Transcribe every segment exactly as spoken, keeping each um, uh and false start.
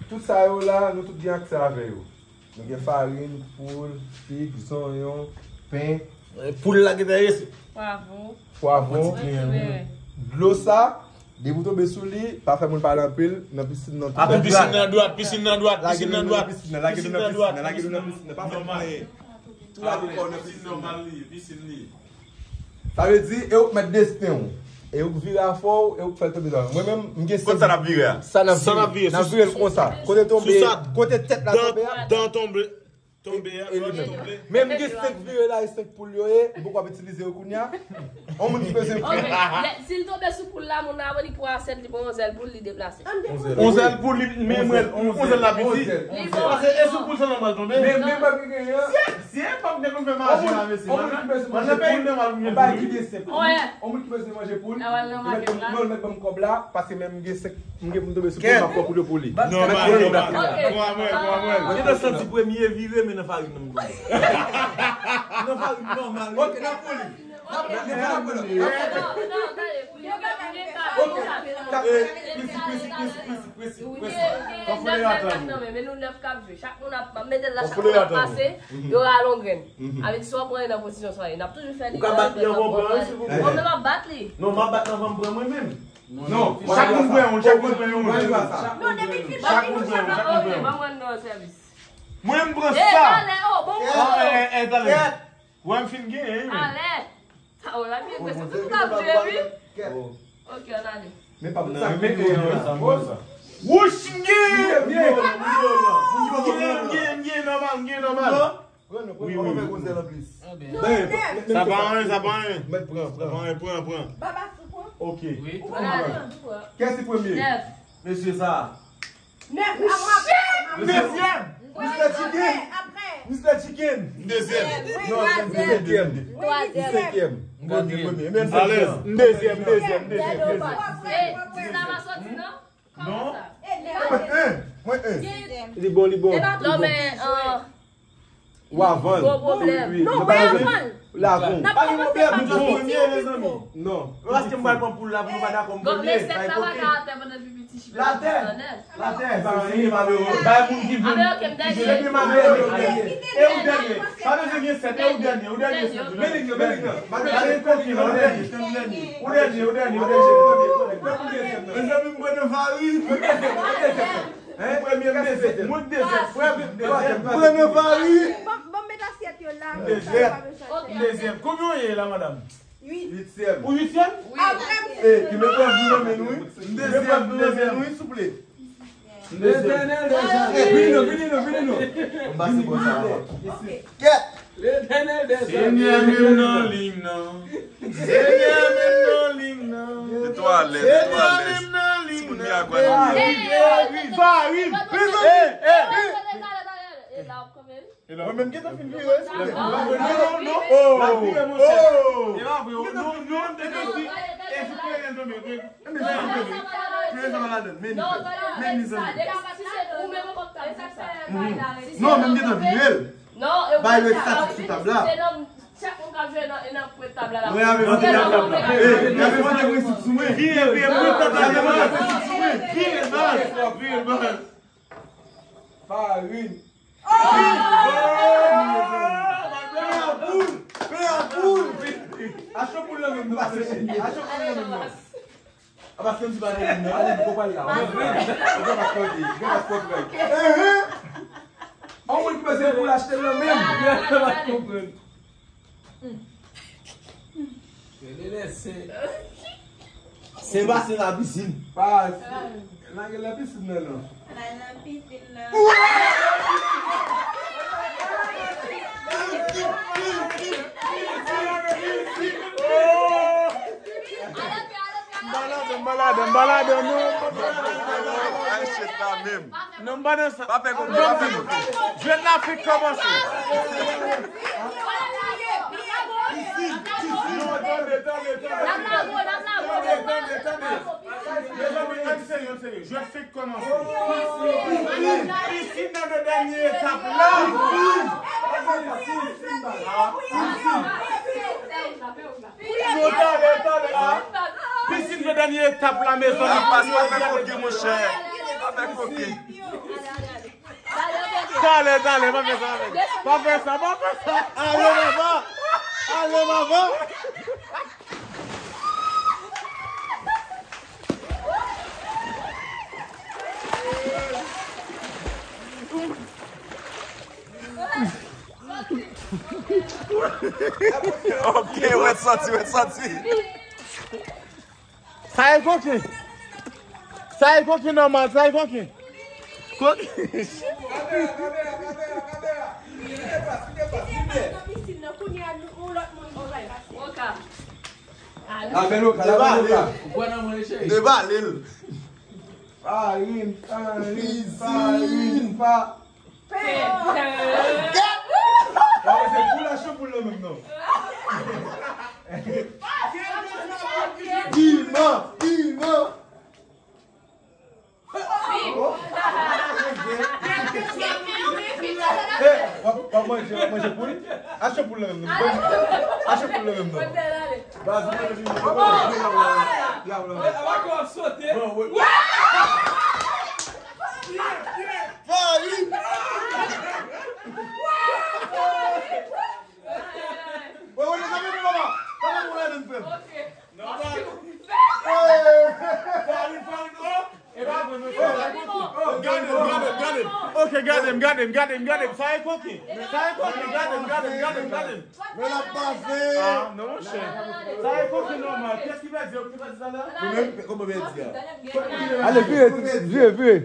Tout sa yo la, nou tout gen aksè avè yo. Nou gen farin, poul, fig, zonyon, pen. Poul la gentan resi. Pwavon. Pwavon. Dlo sa, depi w tonbe sou li, pa fè moun pale anpil, nan pisin nan tou. Pisin nan dwat, pisin nan dwat, pisin nan dwat, pisin nan dwat, pisin nan dwat. Pa fè moun. Pisin nòmal li, pisin li. Sa vle di, e ou k mèt desten w. E ou k vire afè w, e ou k fè l tonbe sa. Mwen menm, m gen senk. Kot sa n ap vire a? Sa n ap vire. N ap vire l konsa. Kote l tonbe, kote tèt la tonbe a. Dan tonbe. Tonbe a, dwat tonbe. Men m gen senk vire la, e senk poul yo ye, m poko ap itilize yo kounye a. On moun ki bezwen poul. Si l tonbe sou poul la, moun nan ap li pran asyèt, li pran yon zèl poul, li deplase. On zèl poul, li, men mwen, on zèl la piti. Paske e sou poul sa nòmal tonbe. Men, men pa ki genyen. Si e pa m te konn fè mache la, mesye. On moun ki bezwen manje poul, on bagay ki byen senp. On moun ki bezwen manje poul, li mèt ban m kòb la, paske menm m gen senk, m gen pou m tonbe sou poul, m ap pran poul yo pou li. Nòmal, nòmal. Pran mwen, pran mwen. M gentan santi premye vire, men nan farin nan m konnen. Nan farin nòmal. Ok, n ap pou li. Presi, presi, presi, presi, presi, presi. Fò foule rat la. Men nou nèf k ap jwe. Chak moun ap mete l la, chak moun ap pase, yo rale yon grenn. Avèk si w ap pran nan pozisyon sa, n ap toujou fè li. Ou ka bat li anvan w pran, silvouplè. Mwen menm ap bat li. Non, m ap bat anvan m pran mwen menm. Non, chak moun pran yon, chak moun pran yon. Non, depi l fin bat, chak moun pran yon, chak moun pran yon. Mwen m pran sa. Talè, oh, bon. Talè. Wè m fin genyen, wi. Alè. Sa w la byen, se tout moun ap jwe, wi. Ok, ann ale. Men pa pou sa, men sa. Wouch, m gen, m gen. M gen, m gen, m gen nòmal, m gen nòmal. Wi, wi, wi. Sa pa anyen, sa pa anyen. Mèt pran, pran. Sa pa anyen, pran, pran. Ok. Kès ki premye? Mesye sa. Nèf, ap m ap M dezyèm. Mister Chicken. Mister Chicken. M dezyèm. Non, m dezyèm. M senkyèm. M dezyèm, m dezyèm, m dezyèm, m dezyèm. Mwen en, mwen en. Li bon, li bon. Non, men, Ou avan l. Gwo pwoblèm. Non, mwen avan l. L avan. Pa gen pwoblèm, nou just premye, mezanmi. Non. Paske m pral pran poul la pou nou pa dakò, m premye. Latè. Latè. Bay moun ki vin. Ki jwe byen malere. E ou dènye. Pa bezwen gen sèt, e ou dènye. Ou dènye sèt. Ou dènye, ou dènye, ou dènye. Ou dènye, ou dènye, ou dènye. Mezanmi, m pran nan fari. Hein? Premye, m dezyèm. Mwen dezyèm. Premye, m dezyèm. Ban m met asyèt yo la. M dezyèm. M dezyèm. Konbyen w ye la, madanm? Uit. Uityèm. Ou uityèm? Wi. Apre m. Eh, ki men pran vin nan men nou, wi. M dezyèm, m dezyèm. Wi, souple. M dezyèm. Letènèl dèzame. Eh, vini non, vini non, vini non. M pase bò sa. Kèt. Letènèl dèzame. Senyè menm nan liy nan. Senyè menm nan liy nan. Se twò alèz, se twò alèz. Timoun li a Gwadloup. Mezanmi. Mwen menm gentan fin vire. Non, non, non. Oh, oh. E pa vre, non, non, non. Mezanmi. Non, men m gentan vire l. Bay règ statik sou tab la. Chak moun k ap jwe nan, nan pwent tab la. Non, y ap envante tab la. Ey, y ap envante prensip sou mwen. Vire, vire, pwent tab la. Y ap envante prensip sou mwen. Vire baz, vire baz. Farin. Pen a poul, pen a poul. Achte poul nan men m, nou pa chèche. Achte poul nan men m. A, paske m di pa de moun nan. Ale, m konprann la. Mwen vre. Mwen pa kote, mwen pa konprann. Ehe. On moun ki bezwen pou l achte l nan men m. Mwen pa konprann. Rele lèse. Sebastian la pisin. Pas. Lage la pisin nan non. Lage la pisin nan. M pa ladan, m pa ladan, m pa ladan, non. Ay, shit la menm. Non, m pa nan sa. Pa fè konpli, pa fè konpli. Jwèt la fèk kòmanse. Isit, isit. Non, tande, tande, tande. Tande, tande, tande. Mezanmi, ann serye, ann serye. Jwèt fèk kòmanse. Isit nan de dènye etap la. Isit. Yo, tande, tande, a. Pisin nan dènye etap la, mezanmi. Pas, pa fè koke, monchè. Pa fè koke. Ale, ale, pa fè sa avè m. Pa fè sa, pa fè sa. Ale, baba. Ale, baba. Ok, wè sòti, wè sòti. Sa e koken. Sa e koken nòmal, sa e koken. Koken. Debale l. Debale l. Farin, farin, farin, fa. Gad! Sa se pou la chanpoul nan menm non. Piman, piman. Hey, w ap, w ap manje, w ap manje poul? Achte poul nan menm non. Achte poul nan menm non. Baz, mwen, mwen, mwen, mwen, mwen, mwen, mwen. Bon, wè. Farin! Wè, wè, gade m, papa. Gade m, gade m, frè m. Farin, farin, oh. E pa vre, mesye. Gade m, gade m, gade m. Ok, gade m, gade m, gade m, gade m. Sa e koken. Sa e koken, gade m, gade m, gade m, gade m. Men l ap pase. Ah, non, monchè. Sa e koken nòmal. Kiyès ki pèdi? Ou ki pèdi talè a? Ou menm, kòman pèdi a? Ale, vire, vire, vire.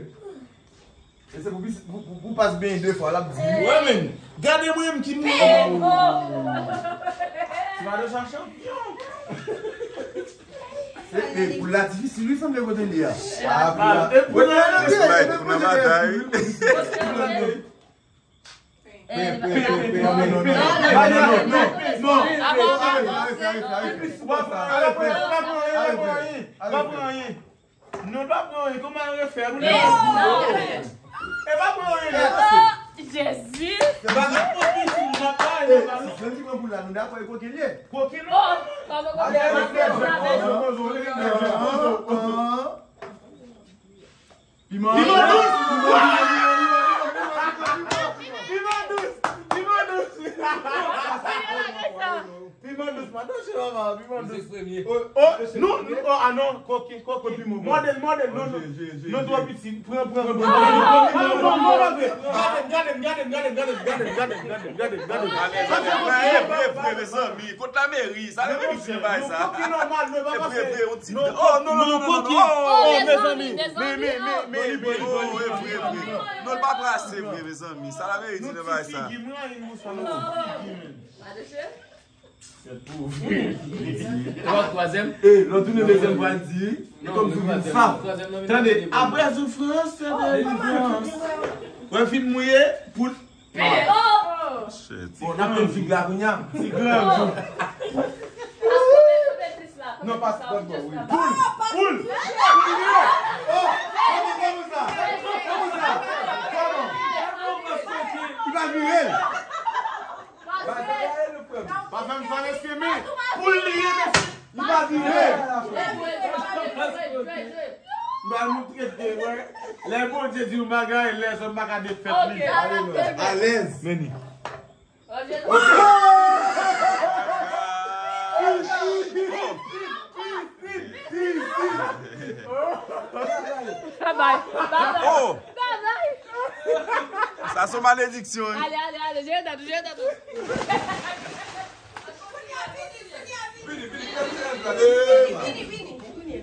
E se pou, pou, pou, pou pas benyen de fwa, l ap di. Wè, men. Gade mwen menm ki mouri. Ti madanm sa chanpyon. E, e, pou la difisil, wi, sanble kote li a. Ah, pou la. Pou la, pou la, pou la bagay. Pen, pen, pen, pen, non, non, non. Non, pa pran anyen, kòman refè? Nou te pran pou nou. E pa pran anyen, non. Jezi. Se pa nan pran piti, nou pa pran anyen, non. Menm si pran pou la, nou dakò e koken li ye. Koken non. Koken non. Piman. Piman dous. Piman dous. Piman dous. Piman dous, madanm, se nòmal, piman dous. Oh, oh, nou, nou, oh, ah non, koken, koken. Modèl, modèl, non, non. Non, twò piti, pran, pran, pran. Gade m, gade m, gade m, gade m, gade m, gade m. Vre, vre, vre, mezanmi. Kot lameri? Sa lameri di nan bagay sa? Vre, vre, yon ti. Oh, non, non, non, non, non. Oh, mezanmi. Men, men, men, men, men. Oh, vre, vre, vre. Non, l pa prase, vre, mezanmi. Sa lameri di nan bagay sa? Lòt twazyèm. E, lòt tounen dezyèm fwa, l di, e kòm si w vin sa. Tande, apre soufrans, se delivrans. Wè, fin mouye, poul. Bon, n ap tann fig la kounye a. Ti gran. Non, pas, pas, bon, wi. Poul, poul. Oh, kòman, kòman sa? Kòman sa? Kòman? Li pa vire l. Pa fè m sa, mesye, men pou l li ye, mesye. Li pa vire. M ba nou trete, wè. Lè Bondye di yon bagay, lèzòm pa ka defèt li. Alèz. Men li. Babay, babay. Oh! Babay. Sa se yon malediksyon, wi. Ale, ale, ale, jere tèt ou, jere tèt ou. Vini, vini, vini, vini, vini.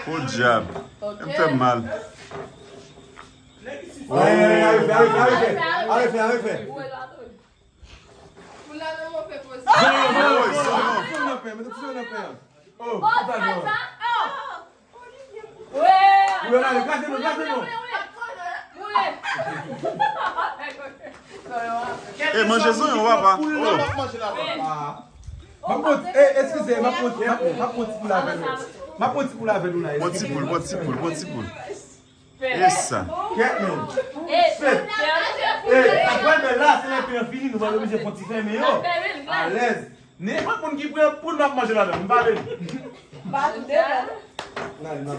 Podyab. Ok. M fè m mal. Ay, ay, ay, arete fè, arete fè, arete fè. Ou la nan move pozisyon. Zon nan pen, mete ti zon nan pen. Oh, sa non. Ou la ale, kraze non, kraze non. E manje zonyon, papa. Oh. M ap pran, e, eskize, m ap pran, m ap pran ti poul avè nou. M ap pran ti poul avè nou la. Pran ti poul, pran ti poul, pran ti poul. E sa. Kèt men. Fèt. E, sa pral bèl la, se lè pen an fini, nou pral oblije fè yon ti fèmen yo. Alèz. Nenpòt moun ki pran poul, m ap manje ladan l. M pa vle. Ti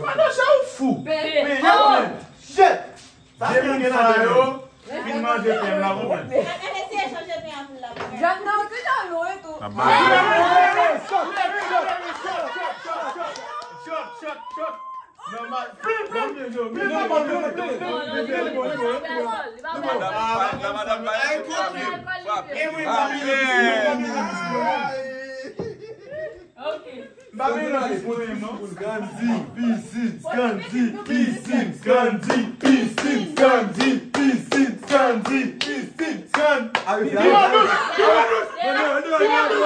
madanm sa ou fou. Pen an men. Shit. Sa pen an gen ladan yo. Manje pen la, konprann. Jòndan, ou te jan lwen tou. Shot, shot, shot. Nòmal. Nòmal. Ok. M pa bezwen dis mwen menm, non. Gandhi, pisin, Gandhi, pisin, Gandhi, pisin, Gandhi, pisin, Gandhi, pisin, Gandhi. Piman dous, piman dous.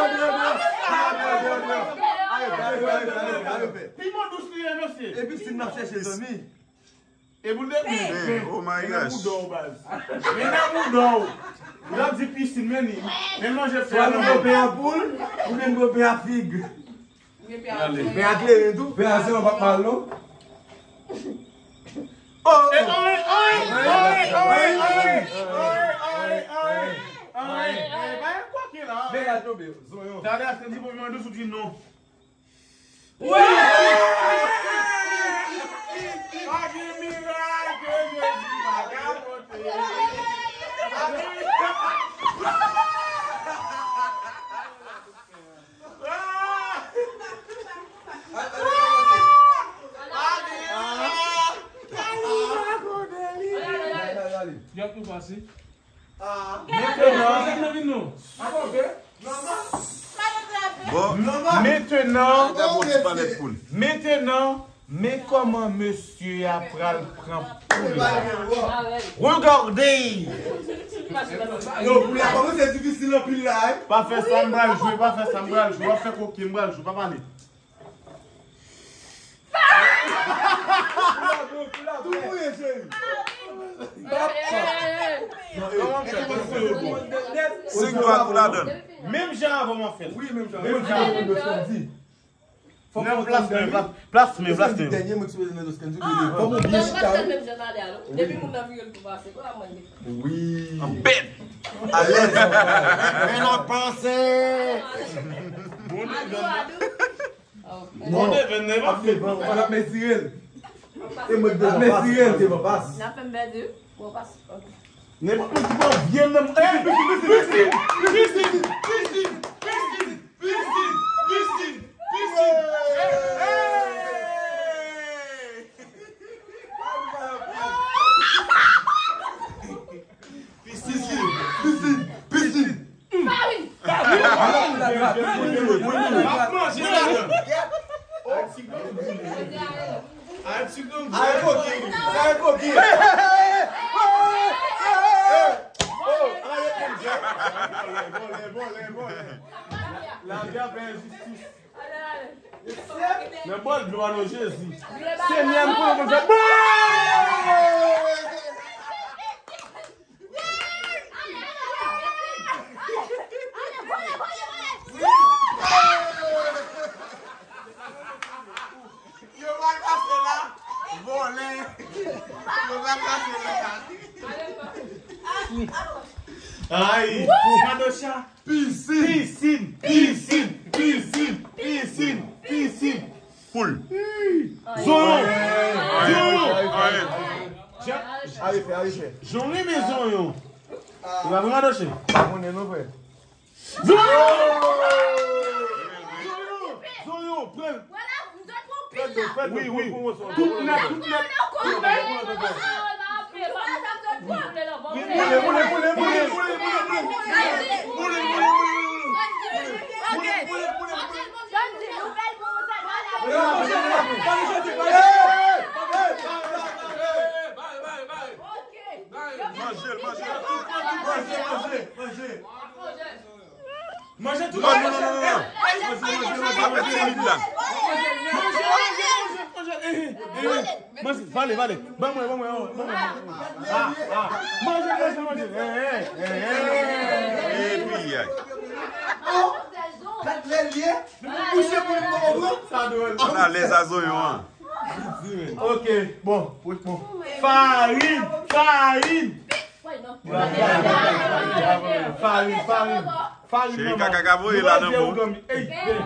Piman dous li ye, mesye. E pisin n ap chèche, zanmi. E pou l te men, men, men nan bouda w, baz. Men nan bouda w. Ou t ap di pisin, men li. Men manje fè. Swa nou gon pen a poul, oubyen nou gon pen a fig. Pen a kleren tou. Pen a se yon pa mal, non? Oh! E, oy, oy, oy, oy, oy, oy, oy, oy. Oy, oy, pa yon kwake la. Men la tonbe, zonyon. Talè a se di pou mwen dous ou di non. Wi! Pa gen mirak ke Jezi pa ka pote. Jòt nou pase. Mentenan, bon, mentenan, mentenan, men kòman mesye a pral pran poul la. Regardez! Yo, poul la kòmanse difisil anpil la, wi. Pa fè sa, m pral jwe, pa fè sa, m pral jwe, w ap fè koke, m pral jwe, pa pale. Tou mouye, cheri. Senk dwa tou ladan. Menm jan avan m ap fè l. Wi, menm jan. Menm jan. Nan plas mwen, plas, plas mwen, plas mwen. Dènye mwen ki sipoze nan Doskenzi, wi. Fò mwen byen chita, wi. Depi moun nan vire l pou pase, kwa mwen. Wi. Anbèt. Alèz. Men nan panse. Bon, Adou, Adou. Bon, devan, devan. Ap devan, ou pa t ap mezire l. E mwen k devan, mezire l devan, pas. N ap fè m pèdi? Bon, pas. Ok. Nenpòt moun ki pran vyann nan. Ey, pisin, pisin, pisin. Pisin, pisin, pisin. Farine. Farine. Manje ladan. Ay, ti granmoun. Ay, koki. Ay, koki. Oh, ala yo konn jwe. Vòlè, vòlè, vòlè, vòlè. Lavi a fè enjistis. Men bòl dlo a non Jezi. Senyè, m konnen konn fè. Yo va pase la. Vòlè. Yo va pase la. Ay, Madocha. Pisin. Pisin. Pisin. Pisin. Pisin. Pisin. Poul. Zonyon. Zonyon. Arete, arete. Jan renmen zonyon. Ou pa vin Madoche? Pa konnen non, frè. Zonyon! Zonyon! Zonyon! Pran l! Wi, wi. Tout nèt, tout nèt. Boule, boule, boule, boule. Manje l, manje l. Manje, manje, manje. Manje tout. Non, non, non, non, non. Manje, manje, manje, manje. Manje, vale, vale. Ban mwen, ban mwen, ban mwen. Ah, ah. Manje, manje, manje. Eh, eh, eh, eh. Epi, ay. Kat lè l ye? Bouche pou li poko pran. Sa dwòl. Ala lèz a zonyon an. Ok, bon, bon. Farin, farin. Farin, farin, farin. Cheri, kaka ka voye la nan men w. Ey, pen.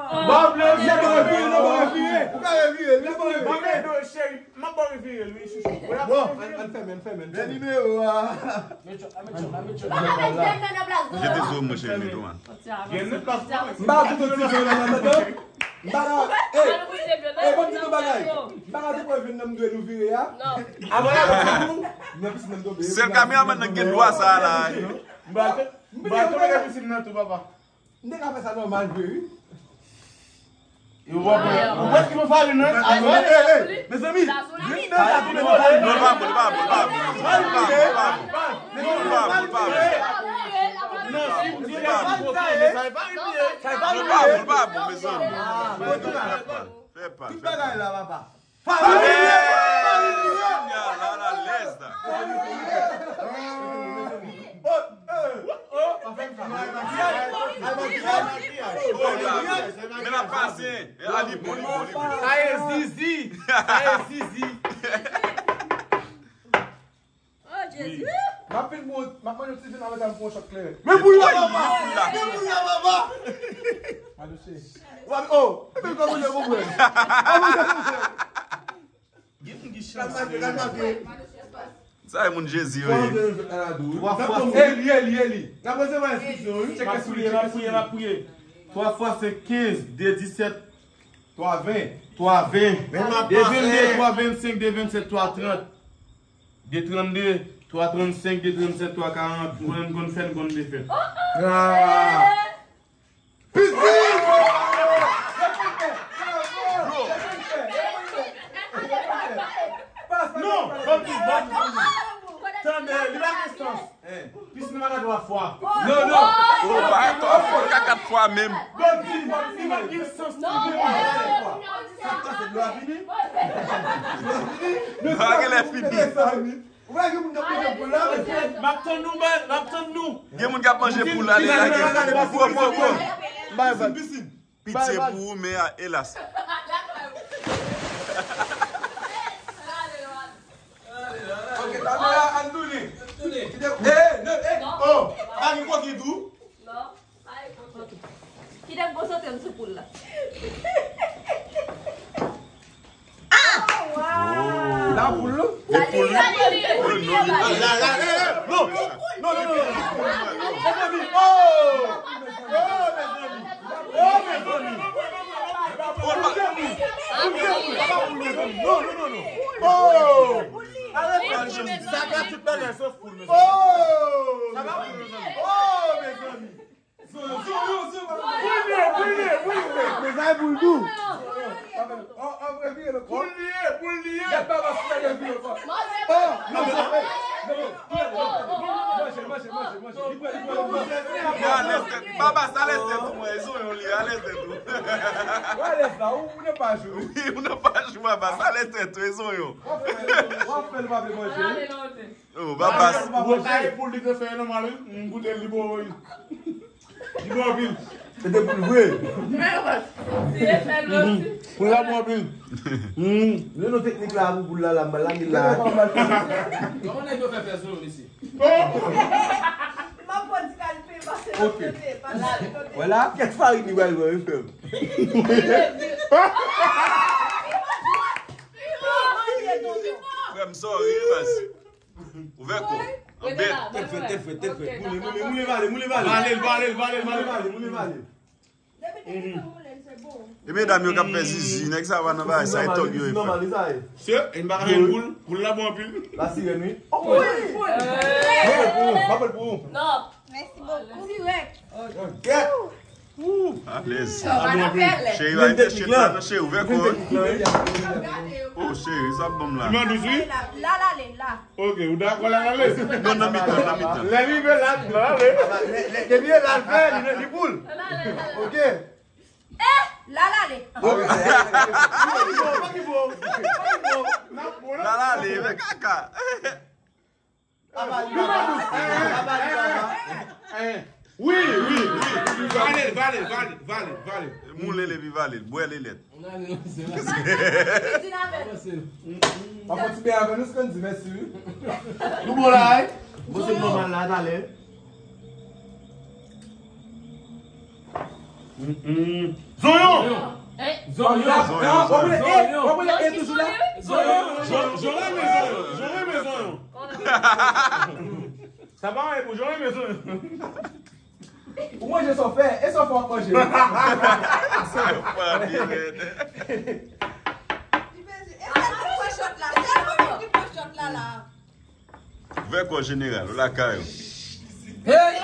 Bon, lè bon revire, lè bon revire. Ou ka revire, lè bon revire. Bon, men, non, cheri, m ap bon revire, wi, chouchou. Bon, ann, ann fèmen, ann fèmen, ann fèmen. Men nimewo a. Jete zo, mon cheri, men tou, man. M pa tout ti vyo nan nan nan. M pa ka, ey, ey, ban m di nou bagay. M pa ka tout pwen vin nan m dwe nou vire a. Avan la, non, pisin nan m tonbe. Sèl kameramann nan gen dwa sa la. M ba, m ba tonbe nan pisin nan tou, papa. M te ka fè sa nòmal vre, wi. Yo, w ap wè. Ou wè ki mwen fale, non? Ey, ey, ey, mezanmi. Li pa bon, li pa bon, li pa bon. Li pa bon, li pa bon. Li pa bon, li pa bon. Non, si m di sa, sa e pa rive. Sa e pa rive. Li pa bon, li pa bon, mezanmi. Fè pa, fè pa. Tout bagay la, papa. Familye! Familye! Familye! Oh, oh, oh, pa fè m sa. Ay, makiyaj! Ay, makiyaj! Oh, la, men la pase. E, a, li bon, li bon, li bon. Sa e zizi. Sa e zizi. Oh, Jezi. M ap fin pou, m ap manje yon ti vin, apre sa m pran yon chòt kleren. Men poul la, papa! Men poul la, papa! Adousi. Oh, men kòman je pou mwen? Gen moun ki chans. Kalmate, kalmate. Sa e moun Jezi yo ye. Twa fwa, e li, e li, e li. N ap resevwa enstriksyon, wi. Tcheke sou li, tcheke sou li. Twa fwa se kenz, de disèt, twa ven. Twa ven. De vennde, twa vennsenk, de vennsèt, twa trant. De trannde, twa trannsenk, de trannsèt, twa karant. Mwen, m konn fè, m konn defèt. Ah! Piti! Non, ban m di, ban m di. Tande, li pa gen sans. Pis nou pa ka twa fwa. Non, non. Ou pa ka twa fwa, ou ka kat fwa menm. Ban m di, ban m di, li pa gen sans. Non, non, non, non. Sa k pase, dlo a fini? Dlo a fini? Dlo a genlè fini. Ou pa gen moun k ap manje poul la, mesye. M ap tann nou, man, m ap tann nou. Gen moun k ap manje poul la, li lage. Pran, pran, pran. Bay, bay. Pitye pou ou, men, a, elas. Ok, kamera, ann tounen. Eh, non, eh, oh, pa gen koki tou. Kite m konsantre m sou poul la. Ah! La poul, non? Gen poul, wi. Oh, non, li pa. La, la, eh, eh, non. Non, non, non, non. Mezanmi. Oh! Oh, mezanmi. Oh, mezanmi. Oh, pa. Sa pa poul, mezanmi. Non, non, non, non. Oh! Sa ka tout bagay sof poul, mezanmi. Oh! Sa pa poul, mezanmi. Oh, mezanmi. Poul li ye, poul li ye, poul li ye. Men sa e poul tou. Poul li ye, poul li ye. Gad Babas ki lage vye fò. Oh, non, non, non, non. Manje, manje, manje, manje. Li pran, li pran, li pran. Li alèz tèt. Babas, alèz tèt ou, mwen. Zonyon li, alèz tèt ou. Ou alèz la, ou, ou nan paj ou. Wi, ou nan paj ou, Babas. Alèz tèt ou, e zonyon. W ap fè l, w ap fè l pa vle manje. Oh, Babas. Ou pa ka e poul li te fè nòmal, wi. M goute l, li bon, wi. Li bon anpil. Se te poul vre. Poul la bon anpil. Lè nou teknik la pou poul la, la, m lage la. Kòman nèg yo fè fè sou nou isi? M ap pran ti kalite, pase lòt kote, pase lòt kote. Vwala, kèk farin li pral pran, wi, frè m. Frè m, sorry, baz. Ouvè kò. Anbèt. Tèt frèt, tèt frèt, tèt frèt. Moule, moule, moule, vale, moule, vale. Vale l, vale l, vale l, vale l. Moule, vale, moule, vale. E medam yo k ap fè zizi, nèg sa pa nan bagay sa, e tòg yo ye, frè. Se, e n pa ka jwenn poul, poul la bon anpil. La sirèn, wi. Oh, poul, poul. M ap pran l pou ou, m ap pran l pou ou. Non. Mèsi bokou. Dirèk. Gèt. Alèz. Cheri, va rete chita la, non, cheri, ouvè kò. Oh, cheri, sa bon la. Li manjous, wi. La, la, la, la. Ok, ou dakò la, la, la. Non, nan mitan, nan mitan. Lè li rive la, la, la, la. Depi la, l fè, li, li poul. Ok. Eh, la, la, la. Ok. La, la, la, men kaka. Papa li papa. Papa li papa. Wi, wi, wi. Vale l, vale l, vale l, vale l, vale l. Moule l epi vale l. Bwè l e lèt. Pa fè ti bè avè nou, se konn di mèsi, wi. Nou bon la, wi. Bon, se nòmal la, talè. Mm-mm. Zonyon! Zonyon! Zonyon! Zonyon! Zonyon! Zonyon! Zonyon! Zonyon! Zonyon! Zonyon! Zonyon! Sa pa anyen pou Zonyon, men Zonyon. Ou manje sa w fè, e sa w fè w ap manje. Sa yo pa di, men. E sa ki pran chòt la? Sèl mwen menm ki pran chòt la, la. Ouvè kò jeneral, ou lakay ou. Hey!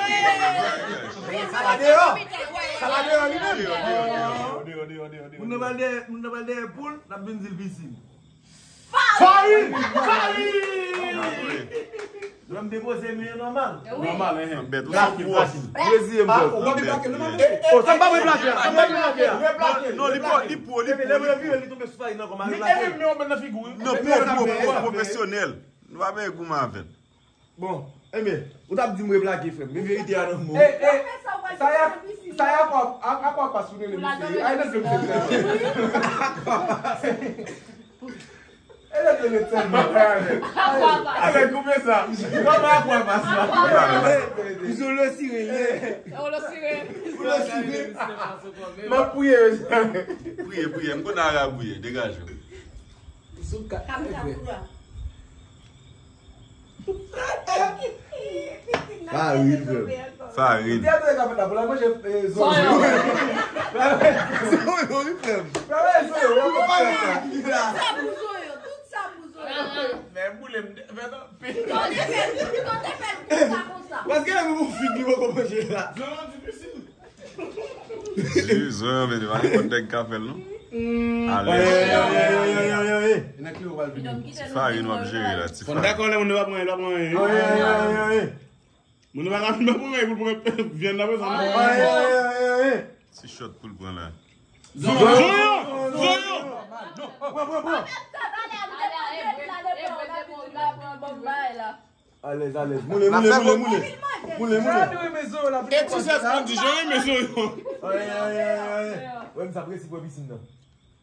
Sa la deyò! Sa la deyò li menm! Moun nan pral dèyè, moun nan pral dèyè poul, n ap vin di l pisin. Farin! Farin! Lè m depoze men an nòmal. Nòmal, enhen. Bèt, ou fò. Reziye m, bro. Ou pa vle plake, non, non. Oh, sa m pa vle plake a, sa m pa vle plake a. Non, li po, li po, li po. Epi lè m revire, li tonbe sou Farin ankò, m al plake. Epi men w nan figi w. Non, po, po, po, pwofesyonèl. Nou pa bezwen goumen avè l. Bon, enben, ou t ap di m replake, frè m. Men verite a nan men w. Sa y ap, sa y ap, ap, ap, ap pas ou rele misye. Ay, nan se misye. E lè te met sèl mwen. Avèk koupe sa. Kòman akwa pa sa? Misye w lo sire, ye. Ou lo sire. Ou lo sire. M ap priye, mesye. Priye, priye. M konn arab ou ye. Degaje w. Sou kat, frè. Farin, frè. Farin. Te ap ka fè la pou la manje, eh, zonyon. Zonyon, wi, frè m. Tout sa pou zonyon, tout sa pou zonyon. Men boule m, fè nan pi. Piton te fè, piton te fè l konsa, konsa. Paske lè m ou figi poko manje la. Zonyon difisil. Si, zonyon, men, pa nenpòt nèg ka fè l, non. Alèz. Ti Farin w ap jere la, ti Farin. Dakò, lè moun nan pa pran, pa pran. Moun nan pa ka vin pa pran, pou l pran vyann nan, sa. Ti chòt pou l pran la. Zonyon! Zonyon! Pran, pran, pran. Alèz, alèz. Moule, moule, moule, moule. Moule, moule. E ti sèz konn di, Zonyon renmen Zonyon. Ay, ay, ay, ay. Wè, m sa presi pou pisin nan.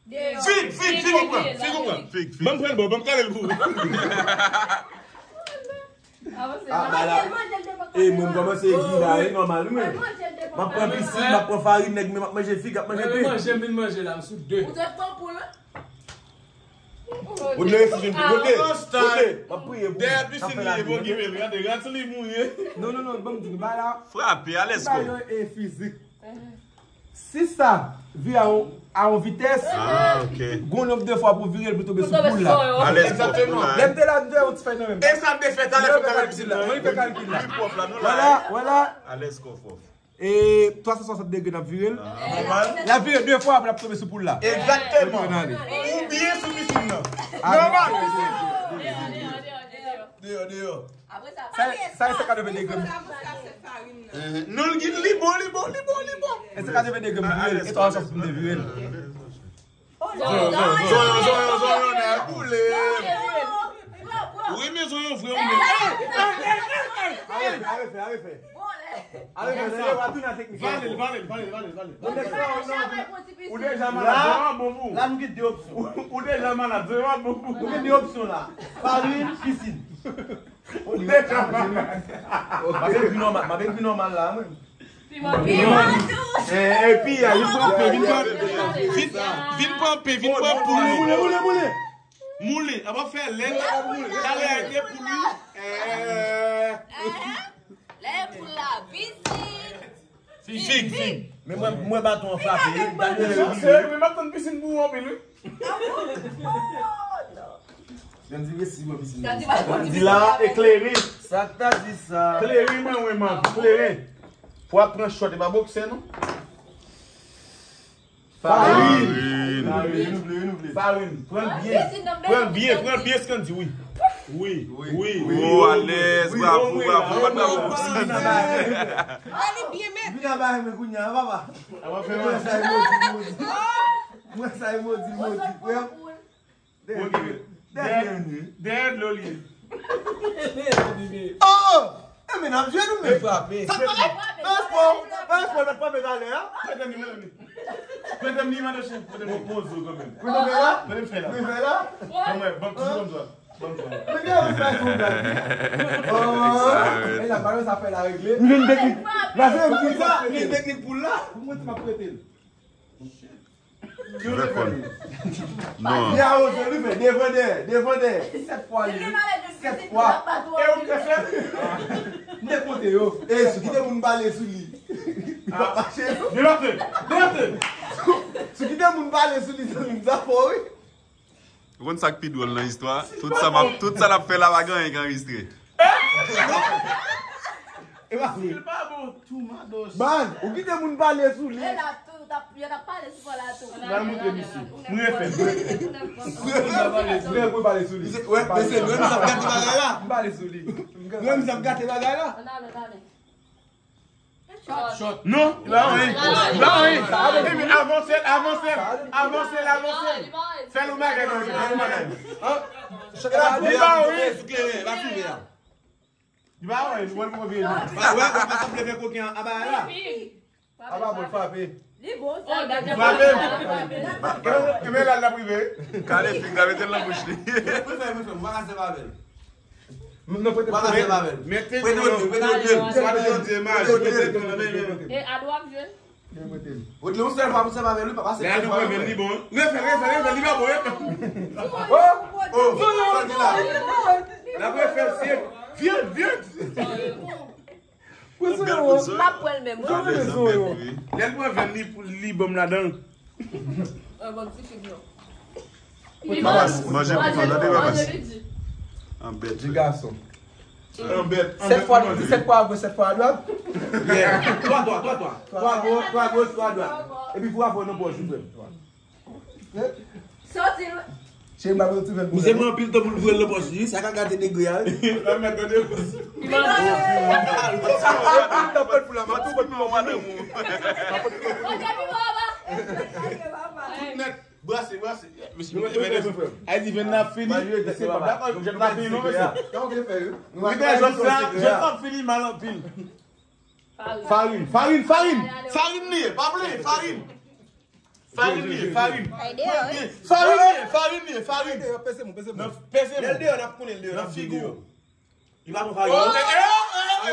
Fig, fig, fig ou pran, fig ou pran. Fig, fig. Ban m pran l bò, ban m kale l pou ou. Ah, ba la. E, mwen, m kòmanse egri la, e nòmal, wi, men. M ap pran pisin, m ap pran farin, nèg, men m ap manje fig, ap manje pen. Manje, m vin manje la, m sou de. Ou te pran poul, wi? Ou dwe resi jwenn pi kote? Kote? M ap priye pou ou. Dèyè pisin li ye, bon, gade, rat li mouri. Non, non, non, ban m di nou, ba la. Frape, alèz kò. Ba yo e fizik. Si sa vire a yon, a yon vitès, gon nonb de fwa pou vire l pou tonbe sou poul la. Alèz kò, poul la. Lè m te la, m te yon ti fèy nan men m. E sa m te fè talè, fè kalkil la. Mwen fè kalkil la. Li pwòp la, nou la. Vwala, vwala. Alèz kò, pwòp. E twa san swasant degre n ap vire l. L ap vire de fwa apre l ap tonbe sou poul la. Egzakteman. Ou byen sou pisin nan. Nòmal, pisin. Deyò, deyò. Sa, sa e sèt katreven degre. Non, li, li bon, li bon, li bon, li bon. E sèt katreven degre m vire l. E twa san swasant m te vire l. Zonyon, zonyon, zonyon, zonyon, nèg boule. Wi, men zonyon vre, wi, men. Arete, arete, arete. Arete, arete, arete. Vale l, vale l, vale l, vale l, vale l. Ou deja malad, zonyon ap bon pou ou. La, nou gen de opsyon. Ou deja malad, zonyon ap bon pou ou. Nou gen de opsyon la. Farin, pisin. Ou deja malad. M ap egri nòmal, m ap egri nòmal la, mwen. Epi, a, vin pran pen, vin pran, vin, vin pran pen, vin pran poul. Moule, moule, moule. Moule, a pa fè lè, talè a de poul, wi. Lè poul la, pisin. Fig, fig. Men mwen, mwen baton an frape, wi. Gade, se, men m ap tann pisin pou ou anpil, wi. Grann di mesi pou pisin nan. Grann di la, eklere. Sa k ta di sa? Klere, mwen, mwen, man. Klere. Pou ap pran chòt, e pa bòksè, non? Farin. Farin. Farin. Pran l byen. Pran l byen, pran l byen, Scandy, wi. Wi, wi, wi. Oh, alèz, bravo, bravo, bravo. Vin anba men kounye a, papa. Mwen sa e modi, modi. Mwen sa e modi, modi, frè m. Dèyè dlo l ye. Oh! Oh! E men n ap jwe nou men. Frape. Sa pa pa espò, pa espò, pa frape talè a. Mete m li, mete m li. Mete m li, mete chen. Mete m li. Bon, bon zo kanmenm. Mete m fè la. Mete m fè la. Mete m fè la. Ban m ti konn sa. Ban m sa. Mete m fè la. Oh! E la, pa sa fè la regle. M vin dekli. Pase m di sa, li teknik pou l la. Pou mwen, ti m ap prete l. Ki yo te fè li? Non. Li a oze, li fè devan dèyè, devan dèyè. Sèt fwa li. Sèt fwa. E ou te fè? M te konte yo. E sou kite moun pale sou li. Li pa mache, non. Denote, denote. Sou kite moun pale sou li, zanmi m, sa fò, wi. Ou konn sa k pi dwòl nan istwa? Tout sa m ap, tout sa l ap fè la pa gen anyen k anrejistre. E pa vre. Si l pa bon, tou mados. Baz, ou kite moun pale sou li. E la tou, t ap, yo t ap pale sou kò la tou. L al montre misye. M refè. Mwen mwen pale sou li. Mwen mwen pale sou li. Wè, mesye, nou menm sa ap gate bagay la. M pale sou li. Nou menm sa ap gate bagay la. Ann ale, ann ale. Non, li pa anyen. Li pa anyen. Epi avanse l, avanse l, avanse l, avanse l. Fè l yon bagay, fè l yon bagay. Li pa anyen. Li pa anyen, ou wè l poko vini. Wè, wè, pa sanble fè koken an, aba la. Aba bon, frape. Li bon, sa. Frape. Enben la, l ap rive. Kale fig la, mete l nan bouch li. Mwen fè, mwen fè, mwen pa ka sèvi avè l. Mwen pa ka sèvi avè l. Mete l nan. Prete Odile, prete Odile. Prete Odile, mari, prete Odile. E a dwa ap jwe. Odile, yon sèl fwa pou sèvi avè l, wi, papa, se yon fwa. Li bon. Refè, refè, refè, li pa bon, refè. Oh, oh, sa di la. L ap refè l, se vyann, vyann. Ou bèl moun, Zoyo. M ap pran l menm, wi. Lè l pran vyann li, li ban m ladan l. Manje pikan, tande, papa. An bèt. Ti gason. An bèt, an bèt. Sèt fwa, disèt fwa a goch, sèt fwa a dwat. Yeah. Twa, twa, twa, twa. Twa goch, twa goch, twa dwat. Epi pou avè w nan pòch ou, frè m. Soti. Cheri, m ap retouve l pou. Misye pran anpil tan pou l voye l nan pòch li, sa ka gate degre a, wi. L ap mèt gade. Anpil tan pou l la, m ap tou pot pou mwen. Tout nèt, brase, brase. Mesye, mesye, mesye. Ay di vyann nan fini. Mesye, pa dakò, vyann nan fini, non, mesye. Li bèl, jodi a, jodi a ap fini mal anpil. Farin, farin, farin. Farin li ye, pa plenyen, farin. Farin li ye, farin. Farin li ye, farin li ye, farin. Peze mwen, peze mwen. Peze mwen. Lè l deyò, n ap konnen l deyò, n ap di l deyò. Li pa pran farin, non. Ay,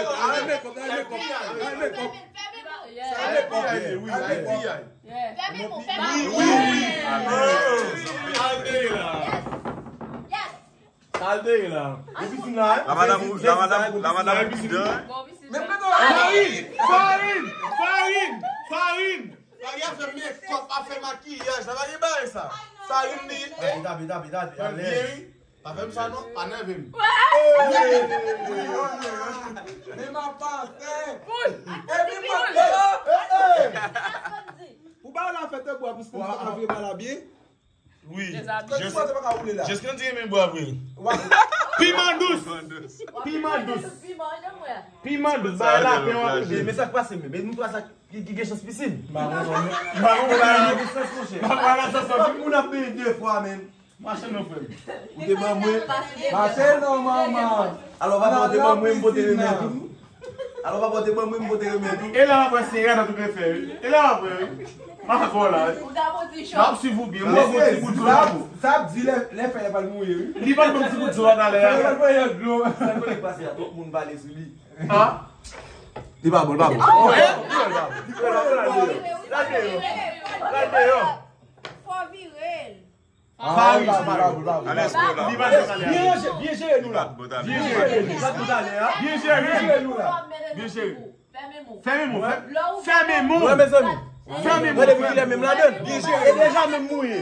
mekòp, ay, mekòp, ay, mekòp. Ay, mekòp, ay, wi, ay, mekòp. Wi, wi, wi. Al dèyè la. Yes. Sa l te ye la? Nan pisin la, wi. La madanm, la madanm, la madanm pidan. Farin! Farin! Farin! Farin! Farin ap fè mekòp, ap fè makiyaj, la pa gen bagay sa. Farin li. Tape, tape, tape, tape, alèz. Pa fè m sa non, pa nève m. Men m ap pase. Epi mwen, ou ba la fè te bwa pou se antre ba la byen. Wi. Jis, jis kan di renmen bwa vre. Piman dous. Piman dous. Piman dous. Bagay la pen w ap rete. Men sa k pase menm? E nou twa sa ki, ki gen chans pisin. M pa konprann. M pa konprann. M pa konprann sa sòti. Moun ap benyen de fwa menm. Mache non, frè m. Ou te ban mwen. Mache non, manman. Alò, papa, ou te ban mwen, m pote remèd tou. Alò, papa, ou te ban mwen, m pote remèd tou. E la, m ap wè se rad an tou ke fè, wi. E la, m ap wè, wi. M ap wè la, wi. M ap swiv ou byen. M wè bon ti bout zo la pou. Sa ap di lè, lè fèy la pral mouye, wi. Li pral ban m ti bout zo a talè a. Fèy la pral fè dlo. Sa konnen k pase a, twòp moun pale sou li. Li pa bon, li pa bon. Li pa bon. Li pa bon. L al deyò. L al deyò. Fò vire l. Farin, Farin. Byen jere nou la. Byen jere nou la. Byen jere nou la. Byen jere. Fèmen mo. Fèmen mo. Fèmen mo. Fèmen mo. Gade pou kilè menm ladann. Byen jere. E deja menm mouye.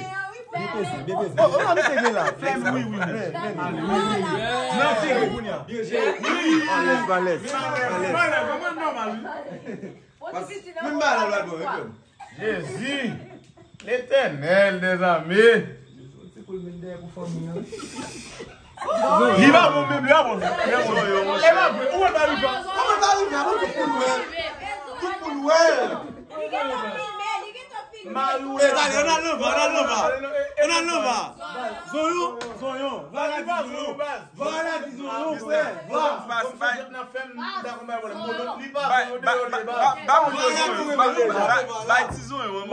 Byen peze, byen peze. Oh, oh, misye gen la. Fèmen, wi, wi, wi. Nan figi kounye a. Byen jere. Alèz, alèz. Alèz. Menm ba la lwa bon, wi. Jezi! Letènèl dèzame! Li pa bon, men li pa bon. E pa vre, ou wè pa li pa. Ou wè pa li pa, bon, tout moun wè. Tout moun wè. Mari w. E, gade, ann al nan van, ann al nan van. Ann al nan van. Zonyon, zonyon. Vwala di zonyon. Vwala di zonyon, frè. Vwala. Bay ti zonyon an.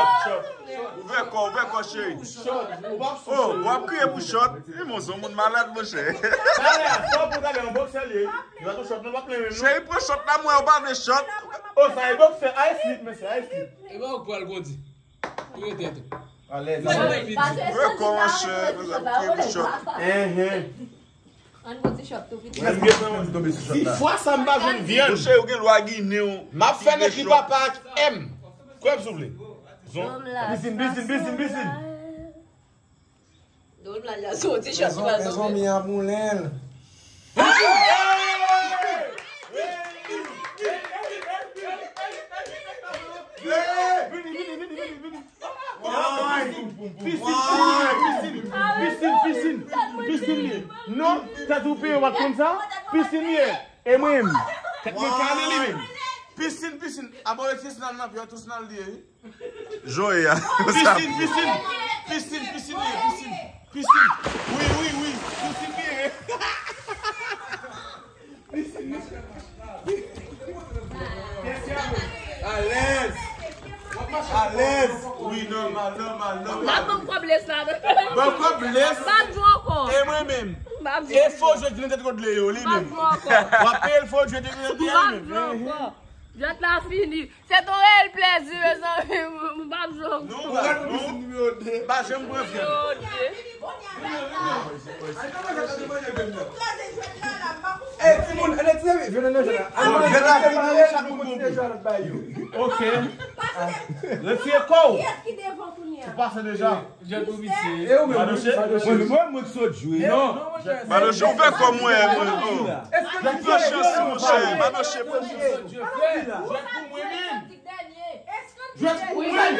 shot, shot. Ouvè kò, ouvè kò, cheri. Oh, w ap kriye pou shot? E mon son moun malad, monchè. Talè a, sa w pran talè, yon boksè li ye. Li pa t yon shot, non, pa plen menm, non. Cheri, pran shot la, mwen, ou pa vle shot. Oh, sa e boksè, Ice Cube, mesye, Ice Cube. E ba ou pral kondi. Ou rete tou. Alèz. Ouvè kò, monchè, ou ap kriye pou shot. Enhen. Ann pran ti shot tou piti. Mwen, m gentan tonbe sou shot la. Si fwa sa m pa jwenn vyann. Monchè, ou gen lwa ginen w. M ap fè nan ekri papa ak M. Kwè m, souple. Zon. Pisin, pisin, pisin, pisin. Dòm la, la soti shot. Mezon, mezon, mi a moulen. Vini, vini, vini, vini, vini. Pisin, pisin, pisin, pisin, pisin, pisin li ye. Non, tèt ou peye, w pa t konn sa? Pisin li ye. E mwen menm. Tèt mwen kale li menm. Pisin, pisin. Abòne ti snal nan, pi tou snal li ye, wi. Joya. Pisin, pisin. Pisin, pisin li ye, pisin. Pisin. Wi, wi, wi. Pisin li ye. Alèz. Alèz. Wi, nòmal, nòmal, nòmal. Ban m kòb lès la. Ban kòb lès. M pa jwe ankò. E mwen menm. M pa jwe. E fo jwe ki nan tèt kote yo, li menm. M pa jwe ankò. W ap peye l fo jwe ki nan tèt kote yo, li menm. M pa jwe ankò. Jwèt la fini. Se yon reyèl plèzi, mezanmi. M p ap jwe ankò. Non, ba, non. Pa janm pran vyann. Nimewo de. Ey, timoun, ale ti vin nan jwèt la. Al nan jwèt la, fini, chak moun kontinye jwe lòt bay yo. Ok. Retire kò w. Ou pase deja. Jwèt pou misye. E ou menm, Madoche? Mwen, mwen, mwen ki sot jwe. Non. Madoche, ou fè kò mwen, mwen, oh. Pran chans, monchè. Madoche, pran chans. Jwèt pou mwen menm. Jwèt pou mwen.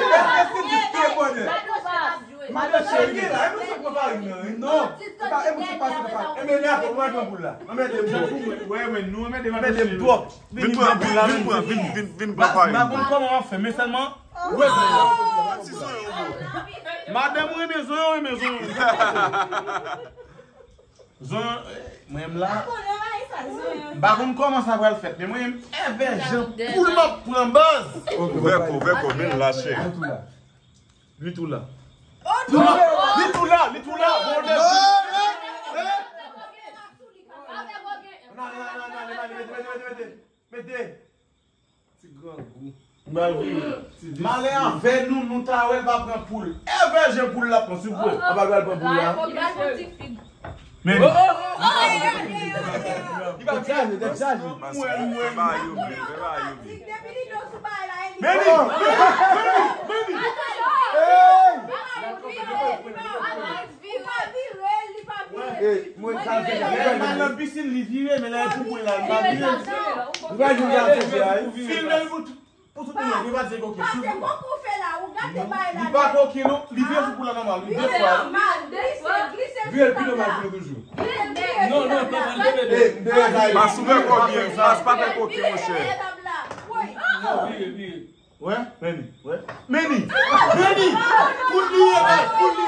Madoche, li la, e mwen sa pran farin nan, non. E pa, e mwen sa pase nan farin. E men, li a fè mwen pran boul la. Anmède m twòp. Wè, men nou anmède Madoche twòp. Vin pran, vin, vin pran, vin, vin, vin pran farin. M pa konn kòman w ap fè, men sèlman, wè, madanm ou renmen zonyon, renmen zonyon. Zonyon, eh, mwen menm la. M pa konn kòman sa pral fèt, men mwen menm, èvè jan poul m ap pran baz. Ouvè kò, ouvè kò, men l la, chè. Li tou la. Li tou la, li tou la, li tou la. Bon, lè. Non, non, non, non, mete, mete, mete, mete. Mete. Ti grangou. Malè avè nou, nou ta wè l pa pran poul. Èvè jan poul la pran, silvouplè. Apa l pral pran poul la? Men li. Tèt chaje, tèt chaje. Mwen, mwen. Meni! Meni! Meni! Meni! Hey! Hey, mwen sa se Li al nan pisin, li vire, men lè pou pou la, li pa vire. Ou pa di sa se vire. Filme l pou tout, pou tout moun, li pa di koke. Pase koke w fè la, ou gate bay la. Li pa koke non, li vire sou pou la nòmal, li de fwa. Glise, glise. Vire l pi nòmal pou nou toujou. Non, non, non, non, non. Pas ou fè koke, pas pa fè koke, monchè. Vire, vire. Wè, Meni, wè. Meni! Meni! Kout li ye, kout